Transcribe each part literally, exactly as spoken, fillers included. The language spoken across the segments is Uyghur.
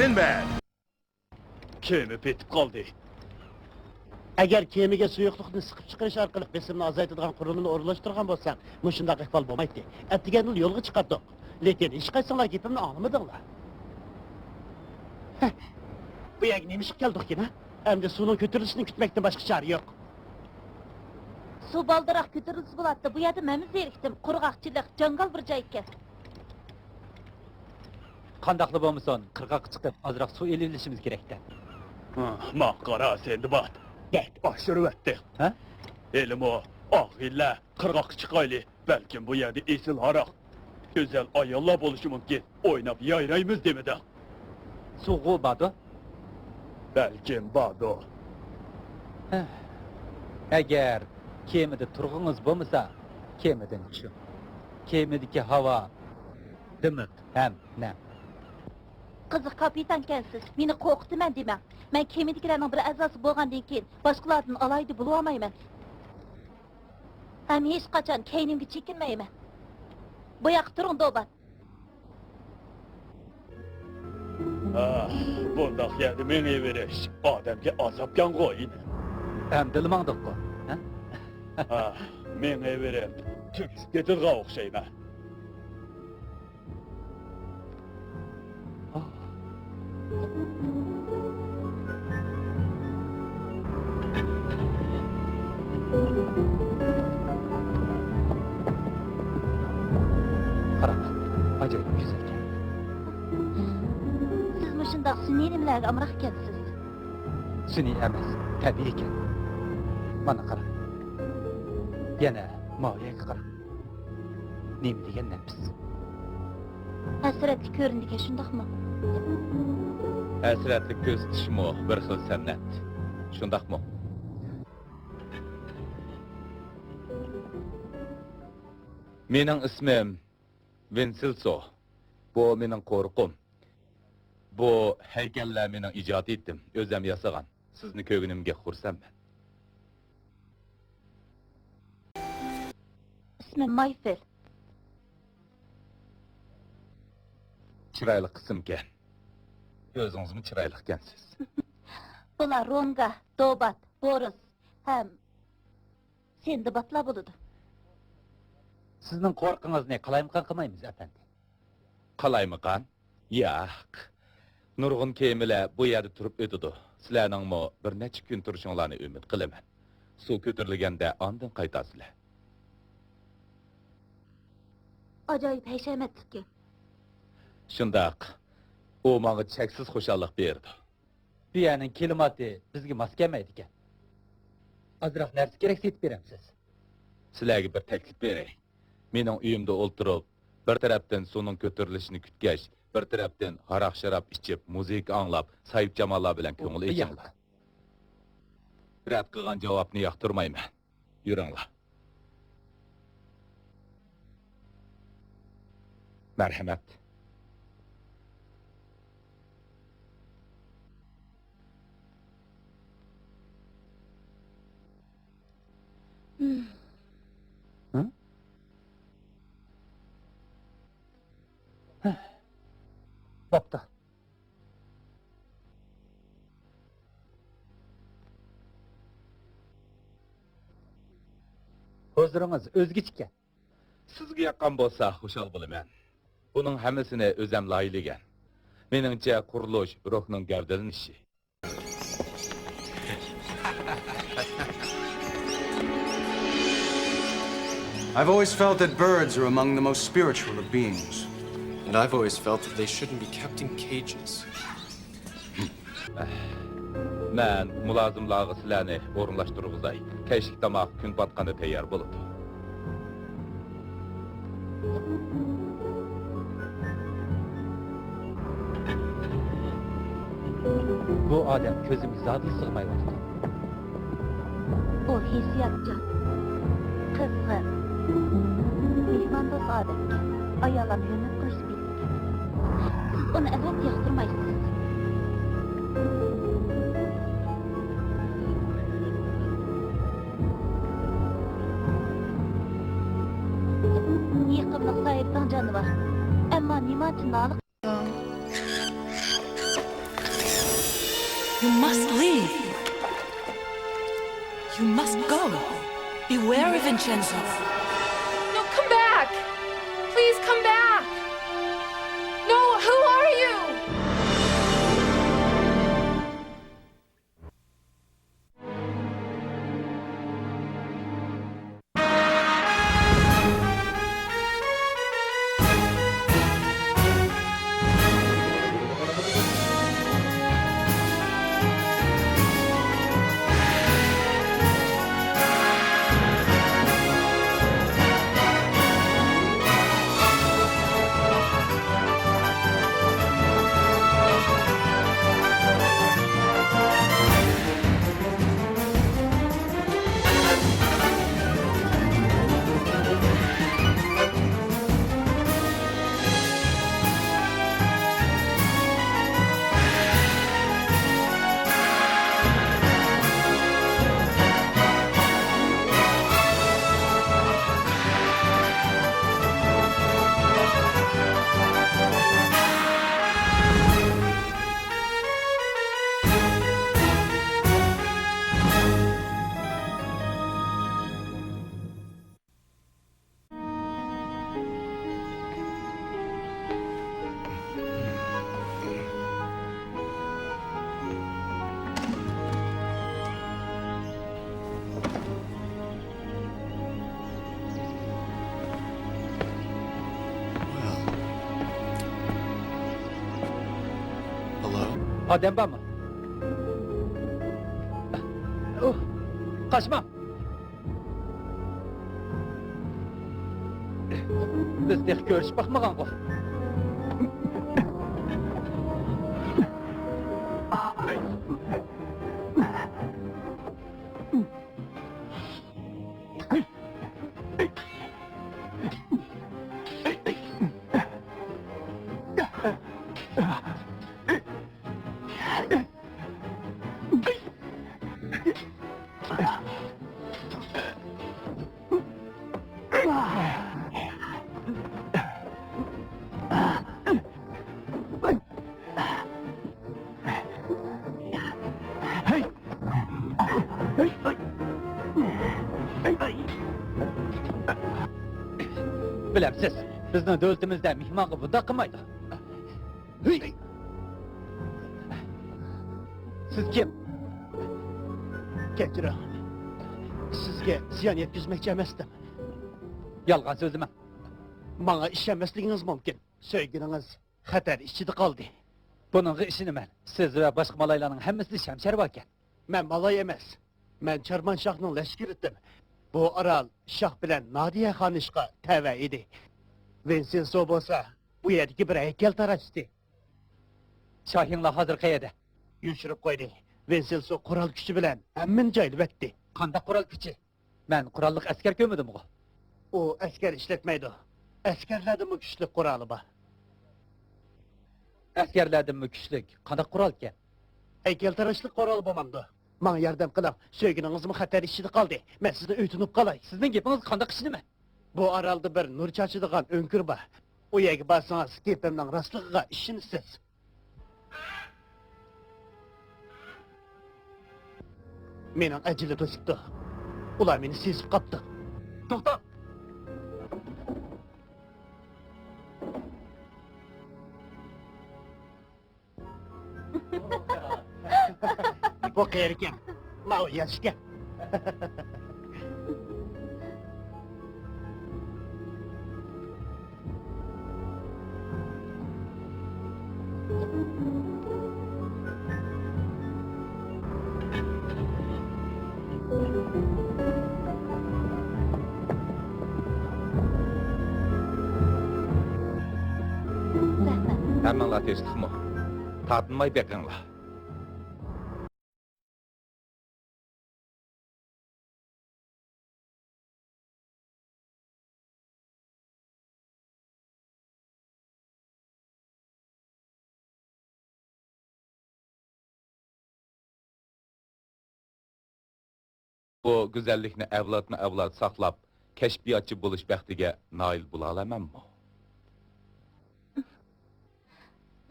سىنبەد! كېمە پېتىپ قالدى. ئەگەر كېمىگە سۇيۇقلۇقنى سىقىپ چىقىرىش ئارقىلىق بېسىمنى ئازايتىدىغان قۇرۇلمىنى ئورۇنلاشتۇرغان بولساڭ، مۇشۇنداق ئەھۋال بولمايتتى. ئەتىگەندىلا يولغا چىقاتتۇق. لېكىن ھېچقايسىڭلار گېپىمنى ئاڭلىمىدىڭلار. ھە، بۇ يەرگە نېمە ئىشقا كەلدۇقكىن، ھە؟ ئەمدى سۇنىڭ كۆتۈرۈلۈشىنى كۈتمەكتىن باشقا چارە يوق. سۇ بالدۇرراق كۆتۈرۈلسە بولاتتى. بۇ يەردە مەنمۇ زېرىكتىم. قۇرغاقچىلىق، جاڭگال بىر جاي ئىكەن. قانداقلا بولمىسۇن، قىرغاققا چىقىپ، ئازراق سۇ ئېلىۋېلىشىمىز كېرەكتە. ھە، ماڭا قارا، سىندباد. بەك ئاشۇرۇۋەتتىڭ. ھە؟ ھېلىمۇ ئاغىنىلەر قىرغاققا چىقايلى. بەلكىم بۇ يەردە ئېسىل ھاراق، گۈزەل ئاياللار بولۇشى مۇمكىن. ئويناپ يايرايمىز دېمىدىڭ. سۇغۇ باردۇ؟ بەلكىم باردۇ. ھە. ئەگەر كېمىدە تۇرغۇڭىز بولمىسا، كېمىدىن چۈشۈڭ. كېمىدىكى ھاۋا دىمىق ھەم نەم. قىزىق كاپىتانكەنسىز. مېنى قورقۇتىمەن دېمەڭ. مەن كېمىدىكىلەرنىڭ بىر ئەزاسى بولغاندىن كېيىن، باشقىلاردىن ئالاھىدە بولۇۋالمايمەن. ھەم ھېچقاچان كەينىمگە چېكىنمەيمەن. بۇ ياققا تۇرۇڭ، دوبات. ئاھ، بۇنداق يەردە مېڭىۋېرىش ئادەمگە ئازابكەنغۇ، ئىنىم. ئەمدىلا ماڭدۇققۇ، ھە؟ ئاھ، مېڭىۋېرىپ تۈگىسىپ كېتىدىغان ئوخشايمەن. قاراڭ، ئاجايىپ گۈزەلكەن. سىز مۇشۇنداق سۈنئىي نېمىلەرگە ئامراق ئىكەنسىز. سۈنئىي ئەمەس، تەبىئىي ئىكەن. مانا قاراڭ. يەنە ماۋۇ يەرگە قاراڭ. نېمە دېگەن نەپىس. ھەسرەتلىك كۆرۈنىدىكەن، شۇنداقمۇ؟ ھەسرەتلىك كۆرسىتىشمۇ بىر خىل سەنئەت. شۇنداقمۇ؟ مېنىڭ ئىسمىم ۋىنسىلسو. بۇ مېنىڭ قورۇقۇم. بۇ ھەيكەللەر مېنىڭ ئىجادىيىتىم، ئۆزۈم ياسىغان. سىزنى كۆرگىنىمگە خۇرسەنمەن. ئىسمىم مايفېل. چىرايلىق ئىسىمكەن. ئۆزىڭىزمۇ چىرايلىقكەنسىز. بۇلار رونگا، دوبات، بورس ھەم سىندبادلار بولىدۇ. سىزنىڭ قورۇقىڭىزنى قالايمىقان قىلمايمىز، ئەپەندى. قالايمىقان؟ ياق. نۇرغۇن كېمىلەر بۇ يەردە تۇرۇپ ئۆتىدۇ. سىلەرنىڭمۇ بىر نەچچە كۈن تۇرۇشۇڭلارنى ئۈمىد قىلىمەن. سۇ كۆتۈرۈلگەندە ئاندىن قايتارسىلەر. ئاجايىپ ھەشەمەتلىككەن. شۇنداق. ئۇ ماڭا چەكسىز خۇشاللىق بېرىدۇ. بۇ يەرنىڭ كىلىماتى بىزگە ماس كەلمەيدىكەن. ئازراق نەرسە كېرەك سېتىپ بېرەمسىز؟ سىلەرگە بىر تەكلىپ بېرەي. مېنىڭ ئۆيۈمدە ئولتۇرۇپ، بىر تەرەپتىن سۇنىڭ كۆتۈرۈلۈشىنى كۈتكەچ، بىر تەرەپتىن ھاراق-شاراب ئىچىپ، مۇزىكا ئاڭلاپ، ساھىبجاماللار بىلەن كۆڭۈل ئېچىڭلار. رەت قىلغان جاۋابنى ياقتۇرمايمەن. يۈرۈڭلار. مەرھەمەت. ھە؟ بوپتۇ. ھۇزۇرىڭىز ئۆزگىچىكەن. سىزگە ياققان بولسا خۇشال بولىمەن. بۇنىڭ ھەممىسىنى ئۆزەم لايىھىلىگەن. مېنىڭچە، قۇرۇلۇش روھنىڭ گەۋدىلىنىشى. I've always felt that birds are among the most spiritual of beings. And I've always felt that they shouldn't be kept in cages. مەن مۇلازىملارغا سىلەرنى ئورۇنلاشتۇرغۇزاي. كەچلىك تاماق كۈن پاتقاندا تەييار بولىدۇ. بۇ ئادەم كۆزۈمگە زادىلا سىغمايۋاتىدۇ. ئۇ ھېسسىياتچان، قىزغىن، مېھماندوست ئادەمكەن. ئاياللارنى ھۆرمەت قىلىشنى بىلىدىكەن. سىز ئۇنى ئەلۋەتتە ياقتۇرمايسىز. يېقىملىق سايرىتىڭ جانىۋار. ئەمما نېمانچە نالە. You must leave. You must go. Beware of Vincenzo. No, come back. Please come back. No, who are you? ئادەم بارمۇ؟ ئۇھ، قاچما! بىز تېخى كۆرۈشۈپ باقمىغانغۇ؟ بىلەمسىز، بىزنىڭ دۆلىتىمىزدە مېھمانغا بۇنداق قىلمايدۇ. سىز كىم؟ كەچۈرۈڭ. سىزگە زىيان يەتكۈزمەكچى ئەمەستىم. يالغان سۆزلىمەڭ. ماڭا ئىشەنمەسلىكىڭىز مۇمكىن. سۆيگىنىڭىز خەتەر ئىچىدە قالدى. بۇنىڭغا ئىشىنىمەن. سىز ۋە باشقا مالايلارنىڭ ھەممىسىدە شەمشەر باركەن. مەن مالاي ئەمەس. مەن چارمان شاھنىڭ لەشكىرىدىم. بۇ ئارال شاھ بىلەن نادىيە خانىشقا تەۋە ئىدى. ۋىنسېنسو بولسا بۇ يەردىكى بىر ھەيكەلتىراشتى. شاھىڭلار ھازىر قەيەردە؟ يوشۇرۇپ قويدى. ۋىنسېنسو قورال كۈچى بىلەن ھەممىنى جايلىۋەتتى. قانداق قورال كۈچى؟ مەن قوراللىق ئەسكەر كۆرمىدىمغۇ؟ ئۇ ئەسكەر ئىشلەتمەيدۇ. ئەسكەرلەردىنمۇ كۈچلۈك قورالى بار. ئەسكەرلەردىنمۇ كۈچلۈك؟ قانداق قورال ئىكەن؟ ھەيكەلتىراشلىق قورال بولمامدۇ؟ ماڭا ياردەم قىلىڭ. سۆيگىنىڭىزمۇ خەتەر ئىچىدە قالدى. مەن سىزنى ئۆيتۈنۈپ قالاي. سىزنىڭ گېپىڭىزگە قانداق ئىشىنىمەن؟ بۇ ئارالدا بىر نۇر چاچىدىغان ئۆڭكۈر بار. ئۇ يەرگە بارسىڭىز، گېپىمنىڭ راستلىقىغا ئىشىنىسىز. مېنىڭ ئەجىلى توشۇپتۇ. ئۇلار مېنى سېزىپ قاپتۇ. توختا! بۇ قېرىكەن. ماۋۇ ياش ئىكەن. ھەممىڭلار تىنچلىقمۇ؟ تارتىنماي بېقىڭلار. بۇ گۈزەللىكنى ئەۋلادمۇ ئەۋلاد ساقلاپ، كەشپىياتچى بولۇش بەختىگە نائىل بولالامەنمۇ؟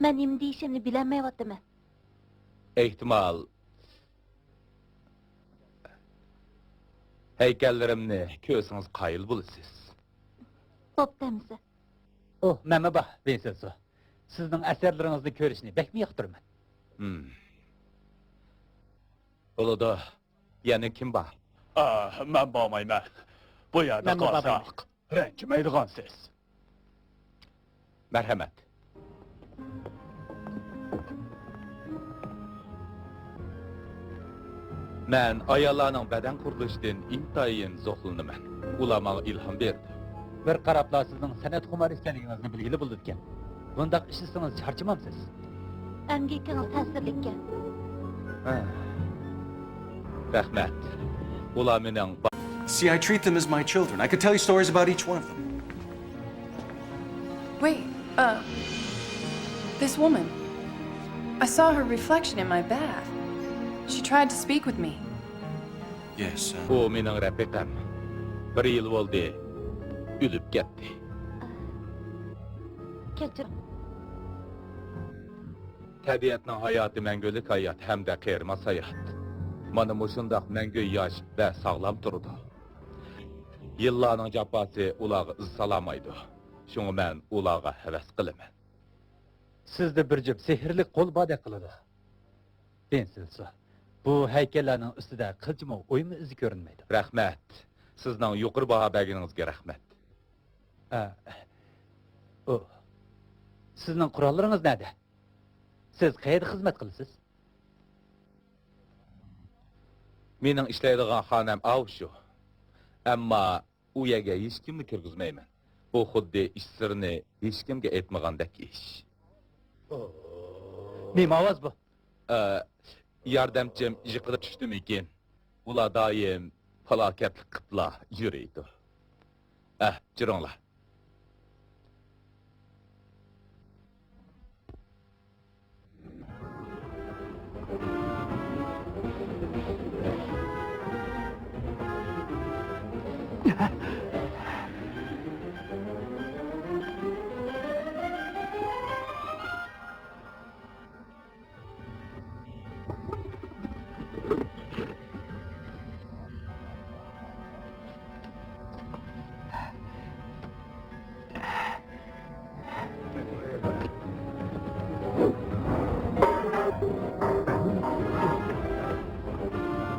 مەن نېمە دېيىشىمنى بىلەلمەيۋاتىمەن. ئېھتىمال، ھەيكەللىرىمنى كۆرسىڭىز قايىل بولىسىز. بوپتۇ ئەمىسە. ئوھ، مەنمۇ بار، ۋىنسېنسو. سىزنىڭ ئەسەرلىرىڭىزنى كۆرۈشنى بەكمۇ ياقتۇرىمەن. ھىم. بولىدۇ. يەنە كىم بار؟ ئا، مەن بارمايمەن. بۇ يەردە مەنمۇ بارمايمەن. قالساق، رەنجىمەيدىغانسىز. مەرھەمەت. مەن ئاياللارنىڭ بەدەن قۇرۇلۇشىدىن ئىنتايىن زوقلىنىمەن. ئۇلار ماڭا ئىلھام بېرىدۇ. بىر قاراپلا سىزنىڭ سەنئەتخۇمار ئىكەنلىكىڭىزنى بىلگىلى بولىدىكەن. بۇنداق ئىشلىسىڭىز چارچىمامسىز؟ ئەمگىكىڭىز تەسىرلىككەن. ھە. رەھمەت. ئۇلار مېنىڭ با- See, I treat them as my children. I could tell you stories about each one of them. Wait, uh, this woman. I saw her reflection in my bath. She tried to speak with me. Yes, uh, ئۇ مېنىڭ رەپىقەم. بىر يىل بولدى، ئۆلۈپ كەتتى. كەچۈرۈڭ. تەبىئەتنىڭ ھاياتى مەڭگۈلۈك ھايات ھەمدە قېرىماس ھايات. مانا مۇشۇنداق مەڭگۈ ياش ۋە ساغلام تۇرىدۇ. يىللارنىڭ جاپاسى ئۇلارغا ئىز سالالمايدۇ. شۇڭا مەن ئۇلارغا ھەۋەس قىلىمەن. سىزدە بىر جۈپ سېھىرلىك قول باردەك قىلىدۇ. ۋىنسېنسو، بۇ ھەيكەللەرنىڭ ئۈستىدە قىلچىمۇ ئويما ئىزى كۆرۈنمەيدۇ. رەھمەت. سىزنىڭ يۇقىرى باھا بەرگىنىڭىزگە رەھمەت. ئە، ئۇ، سىزنىڭ قوراللىرىڭىز نەدە؟ سىز قەيەردە خىزمەت قىلىسىز؟ مېنىڭ ئىشلەيدىغان خانەم ئاۋۇ شۇ. ئەمما ئۇ يەرگە ھېچكىمنى كىرگۈزمەيمەن. بۇ خۇددى ئىش سىرىنى ھېچكىمگە ئېيتمىغاندەك ئىش. نېمە ئاۋاز بۇ؟ ئە، ياردەمچىم يىقىلىپ چۈشتىمىكىن؟ ئۇلار دائىم پالاكەتلىك قىپلا يۈرىدۇ. ئە، جۈرۈڭلار.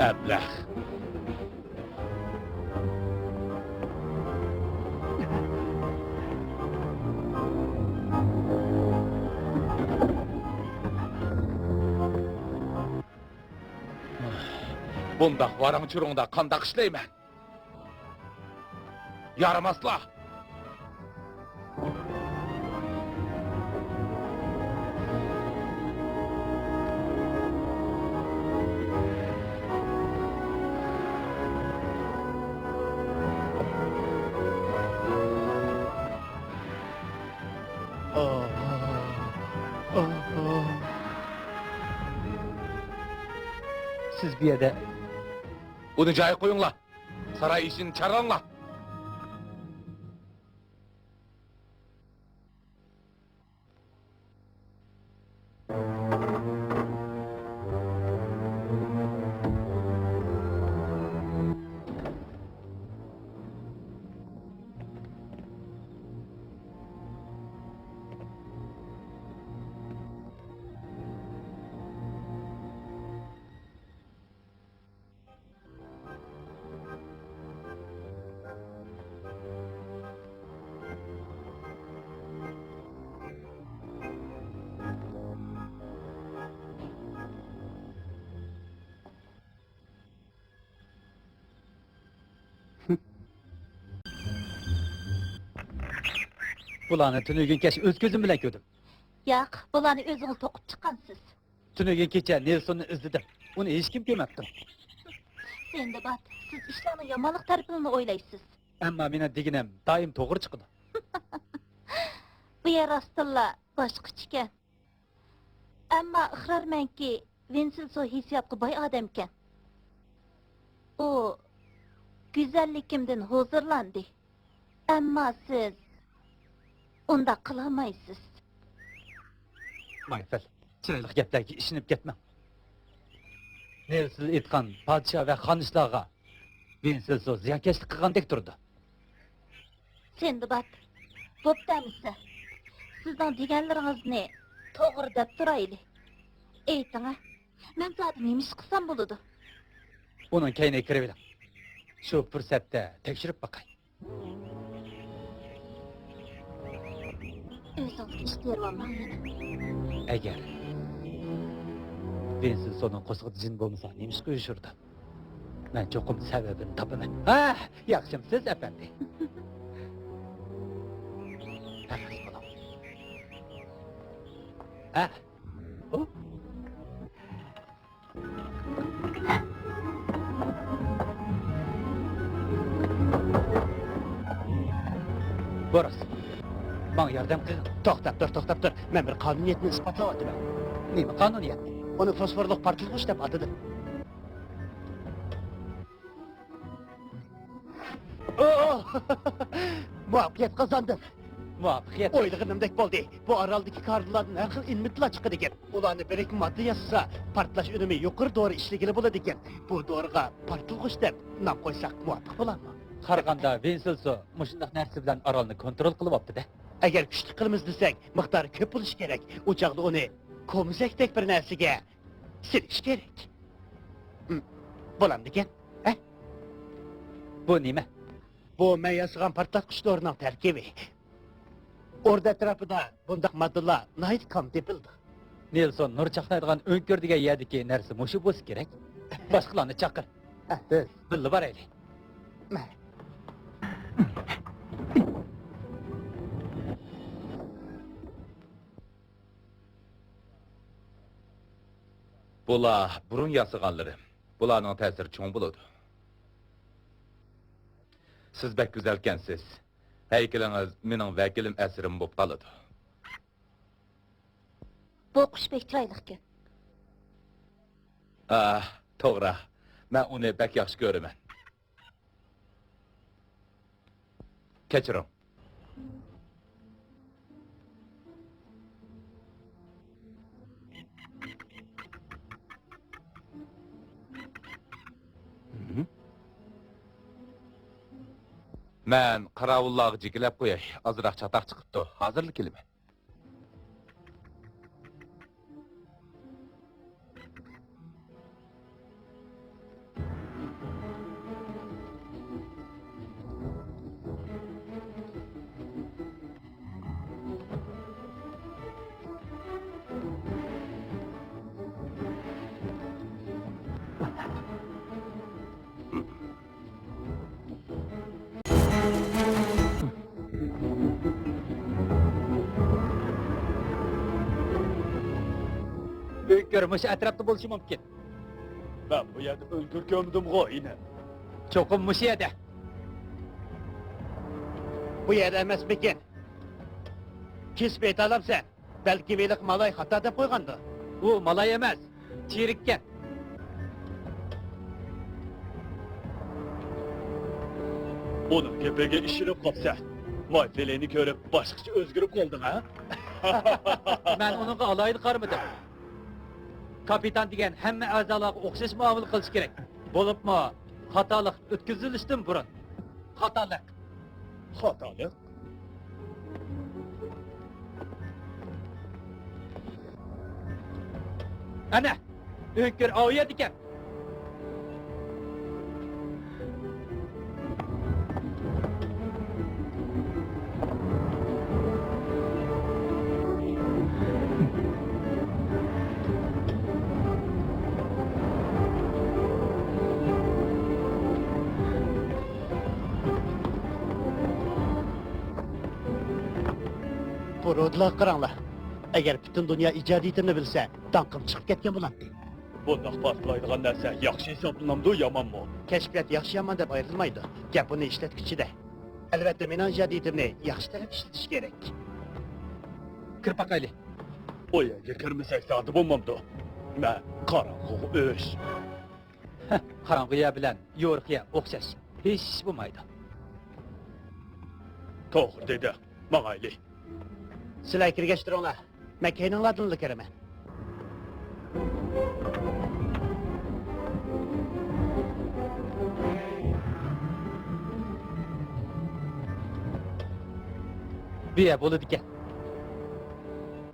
ئەبلەخ. بۇنداق ۋاراڭ-چۇرۇڭدا قانداق ئىشلەيمەن؟ يارىماسلا! سىز بۇ يەردە. ئۇنى جايىغا قويۇڭلار. ساراي ئىشىنى چارلاڭلار. بۇلارنى تۈنۈگۈن كەچ ئۆز كۆزۈم بىلەن كۆردۈم. ياق، بۇلارنى ئۆزىڭىز توقۇپ چىققانسىز. تۈنۈگۈن كېچە نېلسوننى ئىزدىدىم. ئۇنى ھېچكىم كۆرمەپتۇ. سىندباد، سىز ئىشلارنىڭ يامانلىق تەرىپىنىلا ئويلايسىز. ئەمما مېنىڭ دېگىنىم دائىم توغرا چىقىدۇ. بۇ يەر راستتىنلا باشقىچە ئىكەن. ئەمما ئىقرارمەنكى، ۋىنسېنسو ھېسسىياتقا باي ئادەمكەن. ئۇ گۈزەللىكىمدىن ھۇزۇرلاندى. ئەمما سىز ئۇنداق قىلالمايسىز. مايفەل، چىرايلىق گەپلەرگە ئىشىنىپ كەتمەڭ. نېلسىز ئېيتقان پادىشاھ ۋە خانىشلارغا ۋىنسېلسو زىيانكەشلىك قىلغاندەك تۇرىدۇ. سىندباد، بوپتۇ ئەمىسە. سىزنىڭ دېگەنلىرىڭىزنى توغرا دەپ تۇرايلى. ئېيتىڭە، مەن زادى نېمە ئىش قىلسام بولىدۇ؟ ئۇنىڭ كەينىگە كىرىۋېلىڭ. شۇ پۇرسەتتە تەكشۈرۈپ باقاي. ئۆزىڭىزگە ئىش تېرىۋالماڭ يەنە. ئەگەر ۋىنسېلسونىڭ قورسىقىدا جىن بولمىسا، نېمىشقا يوشۇرىدۇ؟ مەن چوقۇم سەۋەبىنى تاپىمەن. ھە، ياخشىمسىز، ئەپەندى؟ پەخىس بولۇڭ. ھە؟ بورس، ماڭا ياردەم قىل. توختاپ تۇر، توختاپ تۇر. مەن بىر قانۇنىيەتنى ئىسپاتلاۋاتىمەن. نېمە قانۇنىيەت؟ ئۇنى فوسفورلۇق پارتلىغۇچ دەپ ئاتىدىم. مۇۋەپپەقىيەت قازاندىم. مۇۋەپپەقىيەت. ئويلىغىنىمدەك بولدى. بۇ ئارالدىكى كارلىلاردىن ھەر خىل ئىلمىتلار چىقىدىكەن. ئۇلارنى بىرىكمە ماددا ياسىسا، پارتلاش ئۈنۈمى يۇقىرى دورا ئىشلىگىلى بولىدىكەن. بۇ دورىغا پارتلىغۇچ دەپ نام قويساق مۇۋاپىق بولارمۇ؟ قارىغاندا ۋىنسېلسو مۇشۇنداق نەرسە بىلەن ئارالنى كونترول قىلىۋاپتۇ-دە. ئەگەر كۈچلۈك قىلىمىز دېسەك، مىقدارى كۆپ بولۇشى كېرەك. ئۇ چاغدا ئۇنى كومزەكتەك بىر نەرسىگە سېلىش كېرەك. ھىم، بولامدىكەن؟ ھە؟ بۇ نېمە؟ بۇ مەن ياسىغان پارتلاتقۇچ دورىنىڭ تەركىبى. ئوردا ئەتراپىدا بۇنداق ماددىلار ناھايىتى كام تېپىلىدۇ. نېلسون نۇر چاقنايدىغان ئۆڭكۈر دېگەن يەردىكى نەرسە مۇشۇ بولسا كېرەك. باشقىلارنى چاقىر. ھە، بىز بىللە بارايلى. مە. بۇلار بۇرۇن ياسىغانلىرىم. بۇلارنىڭ تەسىرى چوڭ بولىدۇ. سىز بەك گۈزەلكەنسىز. ھەيكىلىڭىز مېنىڭ ۋەكىلىم ئەسىرىم بولۇپ قالىدۇ. بۇ قۇش بەك چىرايلىقكەن. ئاھ، توغرا. مەن ئۇنى بەك ياخشى كۆرىمەن. كەچۈرۈڭ. مەن قاراۋۇللارغا جىكىلەپ قوياي، ئازراق چاتاق چىقىپتۇ، ھازىرلا كېلىمەن. ئۆڭكۈر مۇشۇ ئەتراپتا بولۇشى مۇمكىن. مەن بۇ يەردە ئۆڭكۈر كۆرمىدىمغۇ، ئىنىم. چوقۇم مۇشۇ يەردە. بۇ يەردە ئەمەسمىكىن؟ كېسىپ ئېيتالامسەن؟ بەلكى ھېلىقى مالاي خاتا دەپ قويغاندۇ؟ ئۇ مالاي ئەمەس، چېرىككەن. ئۇنىڭ گېپىگە ئىشىنىپ قاپسەن. ماي فىلىنى كۆرۈپ باشقىچە ئۆزگىرىپ قالدىڭ ھە؟ مەن ئۇنىڭغا ئالاھىدە قارىمىدىم. كاپىتان دېگەن ھەممە ئەزالارغا ئوخشاش مۇئامىلە قىلىشى كېرەك. بولۇپمۇ خاتالىق ئۆتكۈزۈلۈشتىن بۇرۇن. خاتالىق. خاتالىق؟ ئەنە، ئۆڭكۈر ئاۋۇ يەردىكەن. بۇ رۇدىلارغا قاراڭلار. ئەگەر پۈتۈن دۇنيا ئىجادىيىتىمنى بىلسە، داڭقىم چىقىپ كەتكەن بولاتتى. بۇنداق پارتلايدىغان نەرسە ياخشى ھېسابلىنامدۇ، يامانمۇ؟ كەشپىيات ياخشى-يامان دەپ ئايرىلمايدۇ. گەپ ئۇنى ئىشلەتكۈچىدە. ئەلۋەتتە، مېنىڭ ئىجادىيىتىمنى ياخشى تەرەپ ئىشلىتىش كېرەك. كىرىپ باقايلى. ئۇ يەرگە كىرمىسەك زادى بولمامدۇ؟ مەن قاراڭغۇ ئۆچ. قاراڭغۇ يەر بىلەن يورۇق يەر ئوخشاش. ھېچ ئىش بولمايدۇ. توغرا دېدىڭ. ماڭايلى. سىلەر كىرگەچ تۇرۇڭلار. مەن كەينىڭلاردىنلا كىرىمەن. بىيە بولىدىكەن.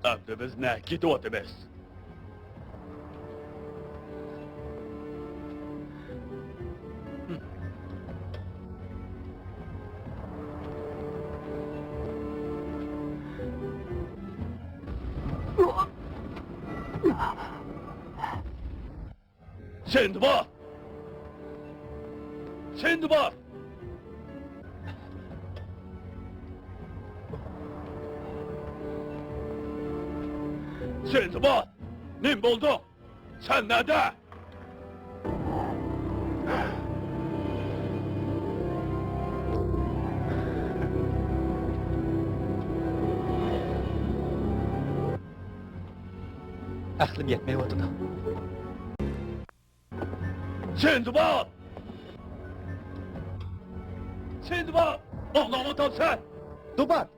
ئەمدى بىز نەگە كېتىۋاتىمىز؟ سىندباد! سىندباد! سىندباد! نېمە بولدى؟ سەن نەدە؟ ئەقلىم يەتمەيۋاتىدۇ. سىندباد! سىندباد! ئاڭلاۋاتامسەن؟ دۇباد!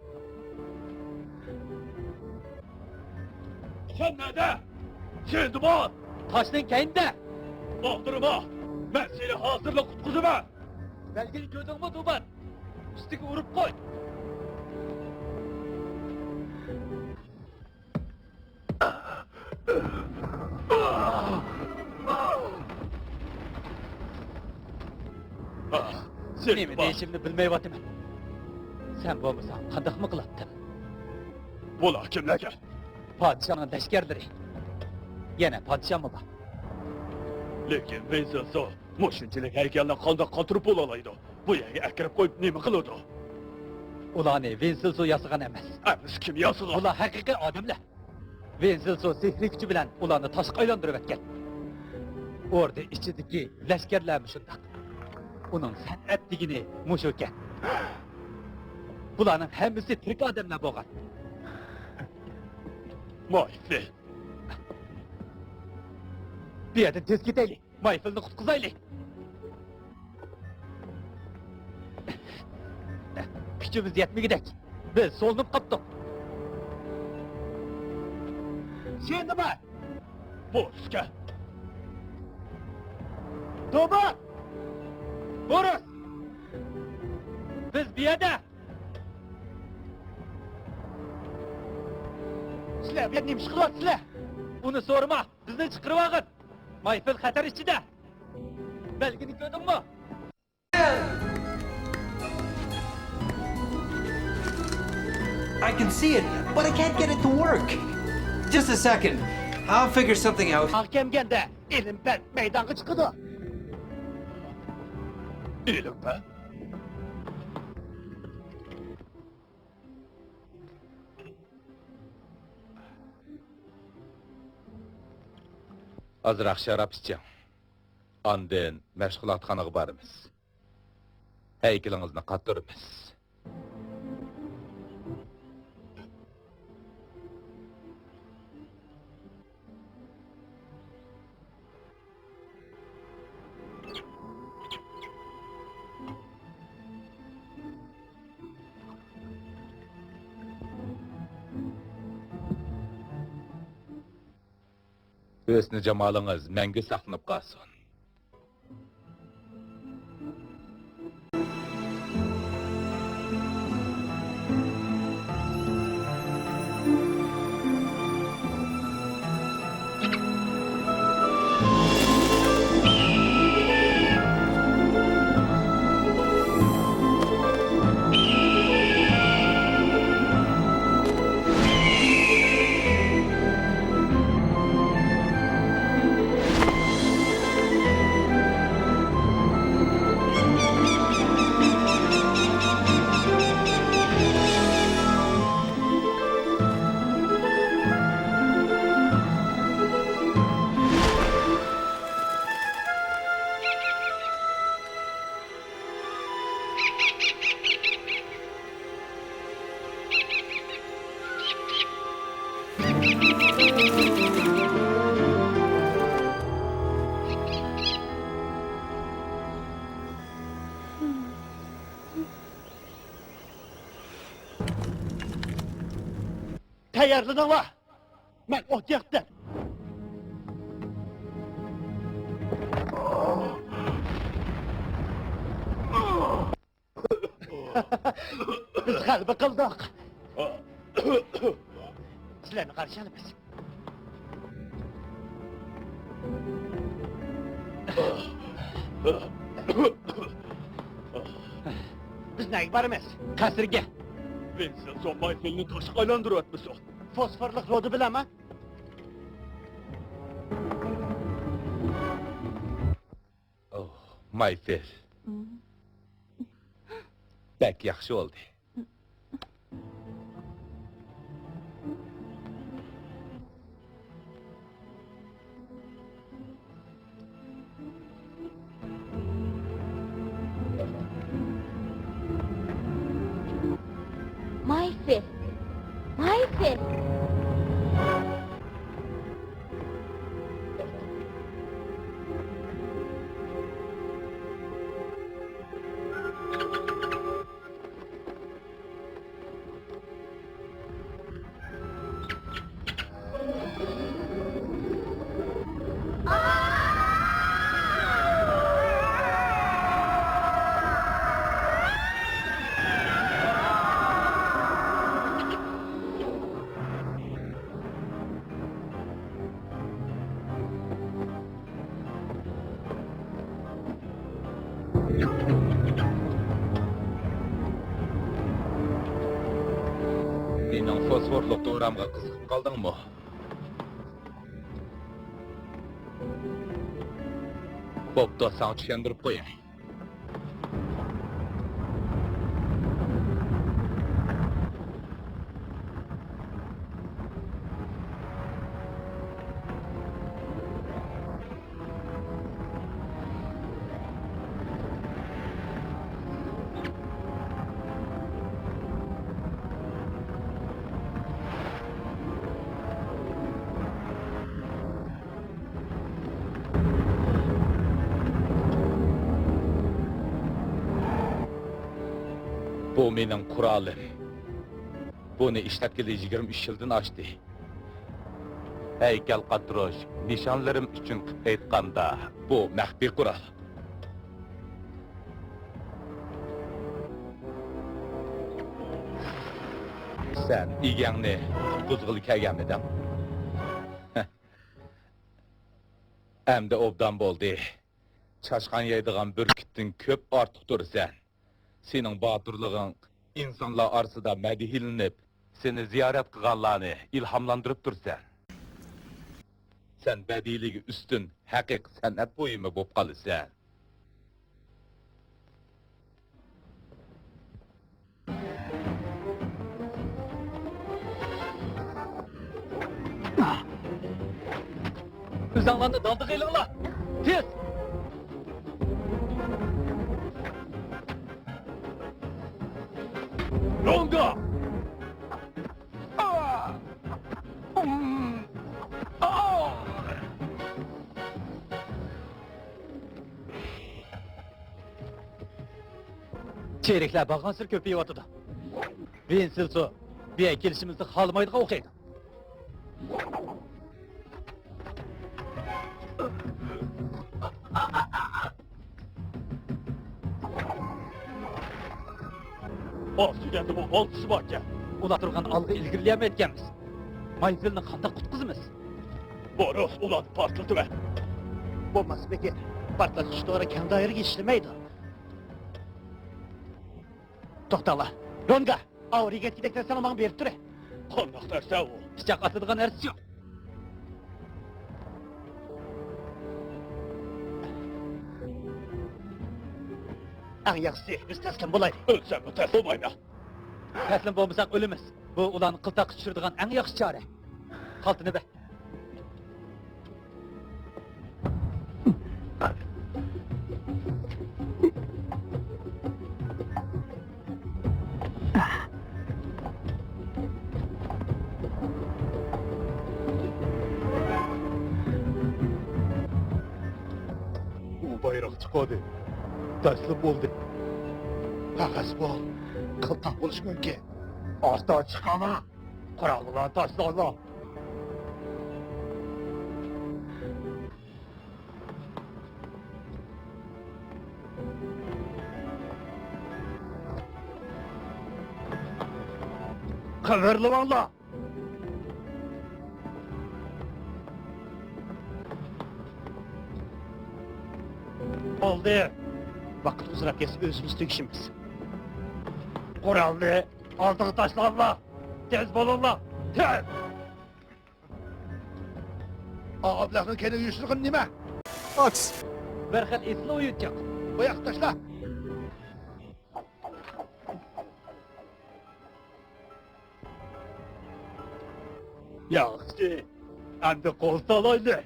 سەن نەدە؟ سىندباد! تاشنىڭ كەينىدە! ئالدىرىما! مەن سېنى ھازىرلا قۇتقۇزىمەن! بەلگىنى كۆردۈڭمۇ، دۇباد؟ ئۈستىگە ئۇرۇپ قوي! نېمە دېيىشىمنى بىلمەيۋاتىمەن. سەن بولمىساڭ قانداقمۇ قىلاتتىم؟ بۇلار كىملەركەن؟ پادىشاھنىڭ لەشكەرلىرى. يەنە پادىشاھمۇ بار. لېكىن ۋېنسېلسو مۇشۇنچىلىك ھەيكەلنى قانداق قاتۇرۇپ بولالايدۇ؟ بۇ يەرگە ئەكىرىپ قويۇپ نېمە قىلىدۇ؟ ئۇلارنى ۋېنسېلسو ياسىغان ئەمەس. ئەمىسە كىم ياسىغان؟ ئۇلار ھەقىقىي ئادەملەر. ۋېنسېلسو سېھرىي كۈچى بىلەن ئۇلارنى تاشقا ئايلاندۇرۇۋەتكەن. ئوردا ئىچىدىكى لەشكەرلەرمۇ شۇنداق. ئۇنىڭ سەنئەت دېگىنى مۇشۇكەن. بۇلارنىڭ ھەممىسى تىرىك ئادەملەر بولغان. مايفىل! بۇ يەردىن تېز كېتەيلى! مايفىلنى قۇتقۇزايلى! كۈچىمىز يەتمىگۈدەك، بىز سولىنىپ قاپتۇق. سىندباد! بورسكە! دۇباد! بورس! بىز بۇ يەردە! سىلەر بۇ يەردە نېمە ئىش قىلىۋاتىسىلەر؟ ئۇنى سورىما، بىزنى چىقىرىۋالغىن! مايفىل خەتەر ئىچىدە! بەلگىنى كۆردۈڭمۇ؟ I can see it, but I can't get it to work. Just a second. I'll figure something out. ئاق كەمگەندە ئىلىم-پەن مەيدانغا چىقىدۇ. ئىلىم-پەن؟ ئازراق شاراب ئىچىڭ. ئاندىن مەشغۇلاتخانىغا بارىمىز. ھەيكىلىڭىزنى قاتۇرىمىز. ھۆسنى جامالىڭىز مەڭگۈ ساقلىنىپ قالسۇن. تەييارلىنىڭلار! مەن ئوت ياقتىم! بىز غەلىبە قىلدۇق! سىلەرنى قارشى ئالىمىز. بىز نەگە بارىمىز؟ قەسىرگە. ۋىنسېنسو مايفېلنى تاشقا ئايلاندۇرۇۋەتمىسۇن. فوسفورلۇق رودا بىلەنمۇ؟ ئوھ، مايفېل. بەك ياخشى بولدى. مايفېل! مايفېل! مېنىڭ فوسفورلۇق دورامغا قىزىقىپ قالدىڭمۇ؟ بوپتۇ، ساڭا چۈشەندۈرۈپ قوياي. بۇ مېنىڭ قورالىم. بۇنى ئىشلەتكىلى يىگىرمە ئۈچ يىلدىن ئاشتى. ھەيكەل قاتۇرۇش، نىشانلىرىم ئۈچۈن قىلىپ ئېيتقاندا، بۇ مەخپىي قورال. سەن ئىگەڭنى قۇتقۇزغىلى كەلگەنمىدىڭ؟ ئەمدى ئوبدان بولدى. چاشقان يەيدىغان بۈركۈتتىن كۆپ ئارتۇق تۇرىسەن. سېنىڭ باتۇرلۇقۇڭ ئىنسانلار ئارىسىدا مەدھىيلىنىپ، سېنى زىيارەت قىلغانلارنى ئىلھاملاندۇرۇپ تۇرىسەن. سەن بەدىلىگە ئۈستۈن ھەقىقىي سەنئەت بۇيۇمى بولۇپ قالىسەن. ئۆزۈڭلارنى دالدىغا ئېلىڭلار! تېز! لوڭگا! چېرىكلەر بارغانسېرى كۆپىيىۋاتىدۇ. ۋىنسېنسو بۇ يەرگە كېلىشىمىزنى خالىمايدىغان ئوخشايدۇ. ئاز دېگەندىمۇ ئالتىسى باركەن. ئۇلار تۇرغان ئالغا ئىلگىرىلىيەلمەيدىكەنمىز. مايفېلنى قانداق قۇتقۇزىمىز؟ بوروس، ئۇلارنى پارتلىتىۋەت. بولماس بېكىر، پارتلاتقۇچ تورى كەڭ دائىرىگە ئىشلىمەيدۇ. توختاڭلار. رونگا، ئاۋۇ رىگەتكىدەك نەرسىنى ماڭا بېرىپ تۇرە. قانداق نەرسە ئۇ؟ پىچاق ئاتىدىغان نەرسە يوق. ئەڭ ياخشىسى، بىز تەسلىم بولايلى. ئۆلسەممۇ تەسلىم بولمايمەن. تەسلىم بولمىساق ئۆلىمىز. بۇ ئۇلارنى قىلتاققا چۈشۈرىدىغان ئەڭ ياخشى چارە. خالتىنى بەر. ئۇ بايراق چىقاردى. تەسلىم بولدى. قەغەز بول. قىلتاق بولۇشى مۇمكىن. ئاستا چىقالا. قوراللىقلارنى تاشلاڭلار. قىمىرلىماڭلار! بولدى! ۋاقىت ئۇزىراپ كەتسە ئۆزىمىز تۈگىشىمىز. قورالنى ئالدىغا تاشلاڭلار! تېز بولۇڭلار! تېز! ئابلەخنىڭ كەينىگە يوشۇرغىنى نېمە؟ ئاكس. بىر خىل ئېسىل ئويۇنچۇق. بۇياققا تاشلا. ياخشى. ئەمدى قول سالايلى.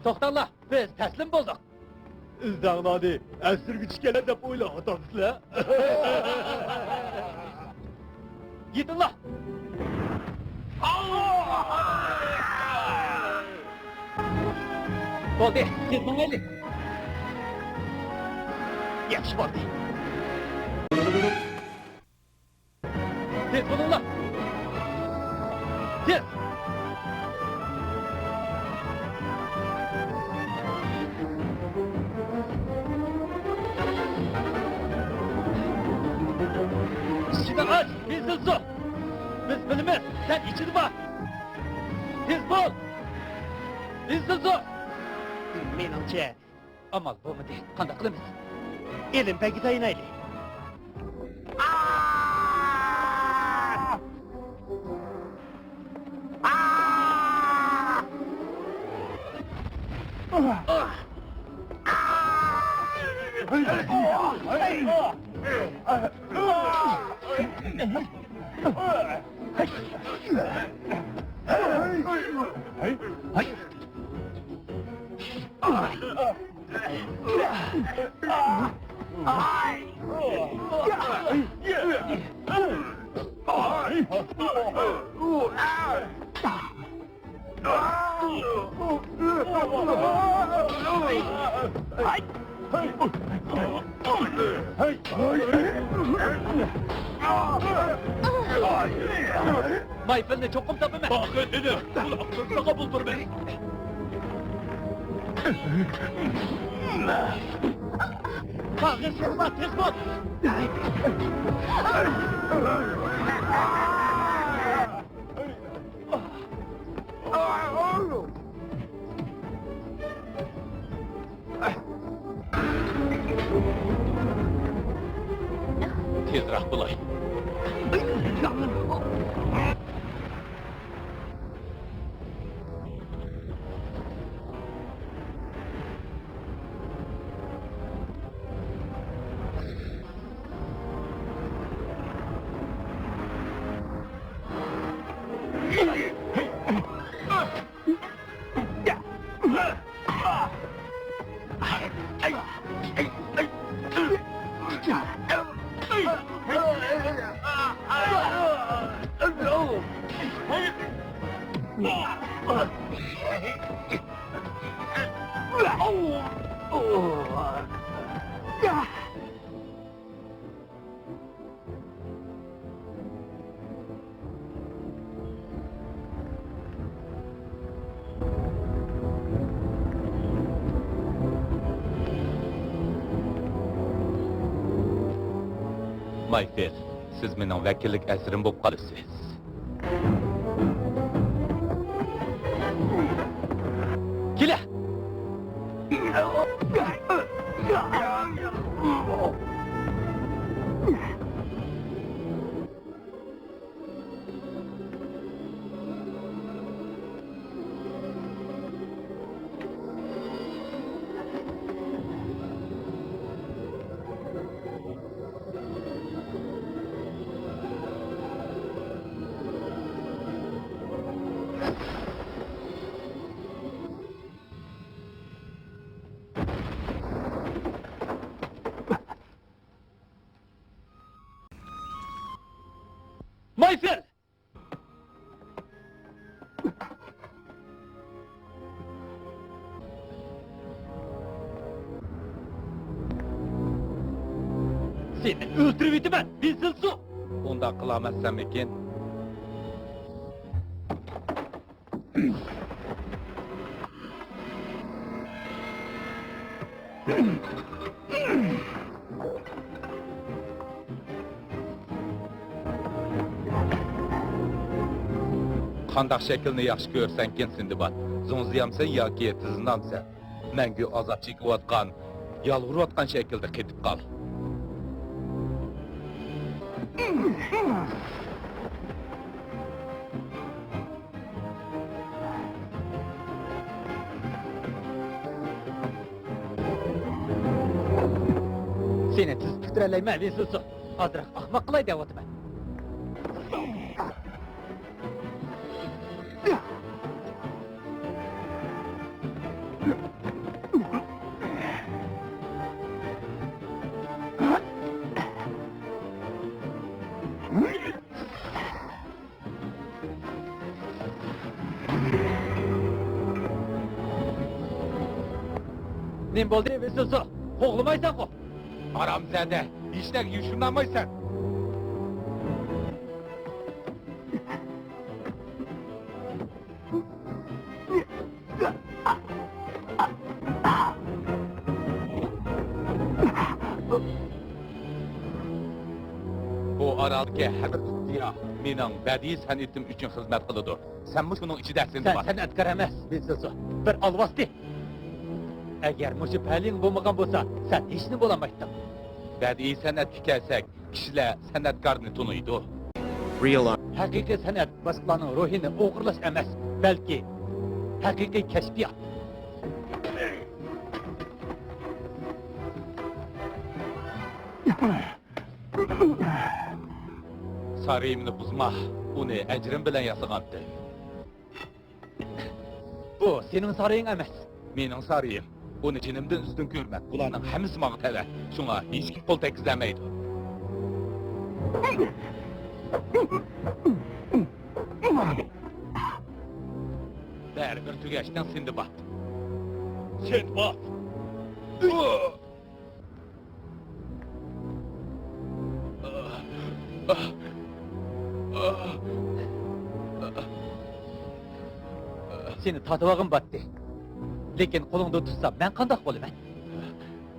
توختاڭلار، بىز تەسلىم بولدۇق. ئىزدەڭلارنى ئەسىرگە چۈشكەنلەر دەپ ئويلاۋاتامسىلەر؟ يېتىڭلار! بولدى، تېز ماڭايلى! ياخشى بولدى. تېز بولۇڭلار! تېز! ئىچىنى ئاچ، بىنزىلزۇ! بىز بىلىمىز، سەن ئىچىدە بار! تېز بول! بىنزىلزۇ! مېنىڭچە، ئامال بولمىدى. قانداق قىلىمىز؟ ئېلىم بەگگە تايىنايلى. مايفىلنى چوقۇم تاپىمەن. باخىت ئىنى، قۇلاق سالساڭا بولدۇرىمەن. قاغىر سېلىما، تېز بول! تېزراق بولاي. مايفىل، سىز مېنىڭ ۋەكىللىك ئەسىرىم بولۇپ قالىسىز. كېلە! مايفىل! سېنى ئۆلتۈرۈۋېتىمەن، بىنزىلسۇ! ئۇنداق قىلالماسسەنمىكىن؟ قانداق شەكىلنى ياخشى كۆرسەڭكىن، سىندباد؟ زوڭزىيامسەن ياكى تىزلىنامسەن؟ مەڭگۈ ئازاب چېكىۋاتقان، يالۋۇرۇۋاتقان شەكىلدە قېتىپ قال. سېنى تىز پۈكتۈرەلەيمەن، ۋېسېلسو. ئازراق ئاخماق قىلاي دەۋاتىمەن. نېمە بولدى، ۋېسېلسو؟ قوغلىمايسەنغۇ؟ ھارامزادە، ھېچنەگە يوشۇرۇنالمايسەن. بۇ ئارالدىكى ھەر بىر ئىختىيار مېنىڭ بەدىئىي سەنئىتىم ئۈچۈن خىزمەت قىلىدۇ. سەنمۇ شۇنىڭ ئىچىدە، سەن سىندباد. سەنئەتكار ئەمەس، ۋېسېلسو. بىر ئالۋاستى. ئەگەر مۇشۇ پەلىڭ بولمىغان بولسا، سەن ھېچنېمە بولالمايتتىڭ. بەدىئىي سەنئەتكە كەلسەك، كىشىلەر سەنئەتكارنى تونۇيدۇ. ھەقىقىي سەنئەت باشقىلارنىڭ روھىنى ئوغرىلاش ئەمەس، بەلكى ھەقىقىي كەشپىيات. سارىيىمنى بۇزما، ئۇنى ئەجرىم بىلەن ياسىغانتىم. بۇ سېنىڭ سارىيىڭ ئەمەس. مېنىڭ سارىيىم. ئۇنى جېنىمدىن ئۈستۈن كۆرىمەن. بۇلارنىڭ ھەممىسى ماڭا تەۋە. شۇڭا ھېچكىم قول تەگكۈزەلمەيدۇ. بەرىبىر تۈگەشتىڭ، سىندباد. سىندباد! سېنى تارتىۋالغۇم باتتى. لېكىن قولۇڭدا تۇتسام، مەن قانداق بولىمەن؟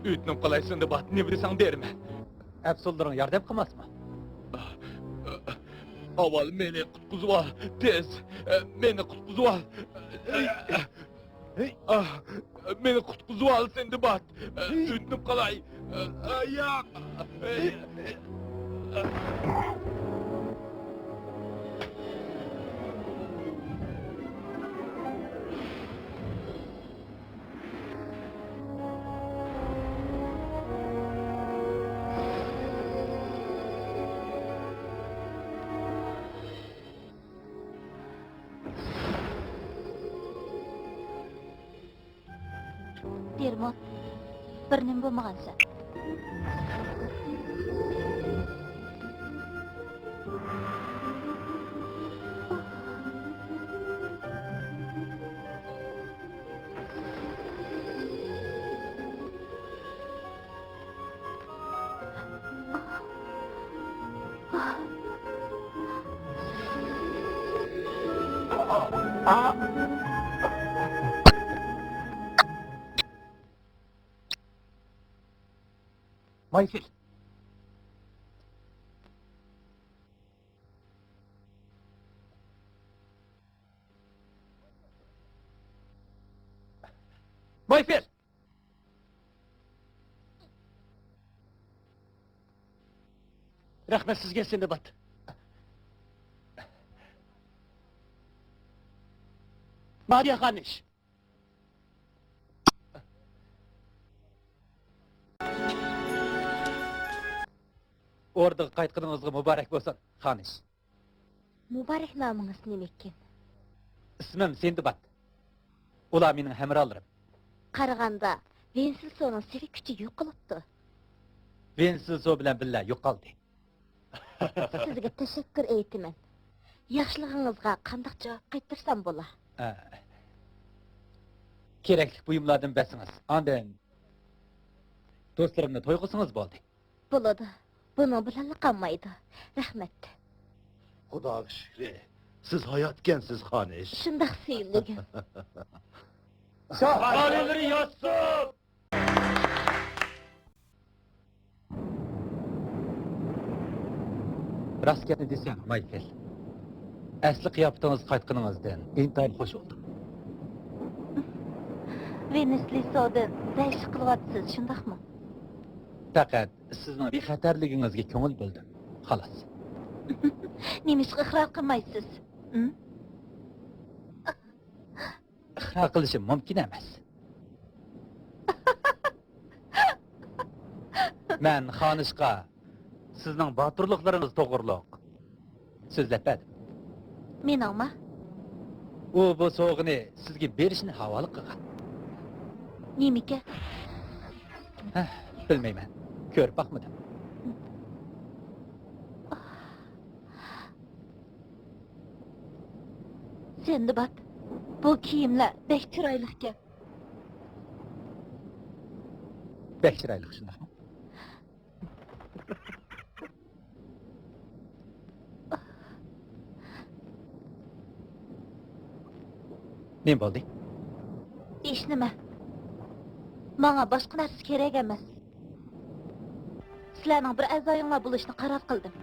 ئۆتۈنۈپ قالاي، سىندباد، نېمە دېسەڭ بېرىمەن. ئەپسۇنلىرىڭ ياردەم قىلماسمۇ؟ ئاۋۋال مېنى قۇتقۇزۇۋال، تېز، مېنى قۇتقۇزۇۋال. ئاھ، مېنى قۇتقۇزۇۋال، سىندباد. ئۆتۈنۈپ قالاي. ياق. دېرموت، بىر نېمە بولمىغانسەن. مايفىل! مايفىل! رەھمەت سىزگە، سىندباد. مارىيا خانىش. ئوردىغا قايتقىنىڭىزغا مۇبارەك بولسۇن، خانىش. مۇبارەك نامىڭىز نېمىكىن؟ ئىسمىم سىندباد. ئۇلار مېنىڭ ھەمراھلىرىم. قارىغاندا، ۋېنسېلسونىڭ سېۋىك كۈچى يوقىلىپتۇ. ۋېنسېلسو بىلەن بىللە يوقالدى. سىزگە تەشەككۈر ئېيتىمەن. ياخشىلىقىڭىزغا قانداق جاۋاب قايتۇرسام بولا؟ ئە، كېرەكلىك بۇيۇملاردىن بەرسىڭىز، ئاندىن دوستلىرىمنى تويغۇزسىڭىز بولدى. بولىدۇ. بۇنىڭ بىلەنلا قالمايدۇ. رەھمەت. خۇداغا شۈكرى، سىز ھاياتكەنسىز، خانىش. شۇنداق، سۆيۈملۈكۈم. شاھ ئالىيلىرى ياشىسۇن! راست گەپنى دېسەم، مايكل، ئەسلى قىياپىتىڭىزگە قايتقىنىڭىزدىن ئىنتايىن خۇش بولدۇم. ۋېنېسلىسودىن رەشك قىلىۋاتىسىز، شۇنداقمۇ؟ پەقەت سىزنىڭ بىخەتەرلىكىڭىزگە كۆڭۈل بۆلدۈم، خالاس. نېمىشقا ئىقرار قىلمايسىز؟ م؟ ئىقرار قىلىشىم مۇمكىن ئەمەس. مەن خانىشقا سىزنىڭ باتۇرلۇقلىرىڭىز توغرۇلۇق سۆزلەپ بەردىم. مېنىڭمۇ؟ ئۇ بۇ سوۋغىنى سىزگە بېرىشنى ھاۋالە قىلغان. نېمىكەن؟ ھە، بىلمەيمەن. كۆرۈپ باقمىدىم. سىندباد، بۇ كىيىملەر بەك چىرايلىقكەن. بەك چىرايلىق، شۇنداقمۇ؟ نېمە بولدى؟ ھېچنېمە. ماڭا باشقا نەرسە كېرەك ئەمەس. سىلەرنىڭ بىر ئەزايىڭلار بولۇشنى قارار قىلدىم.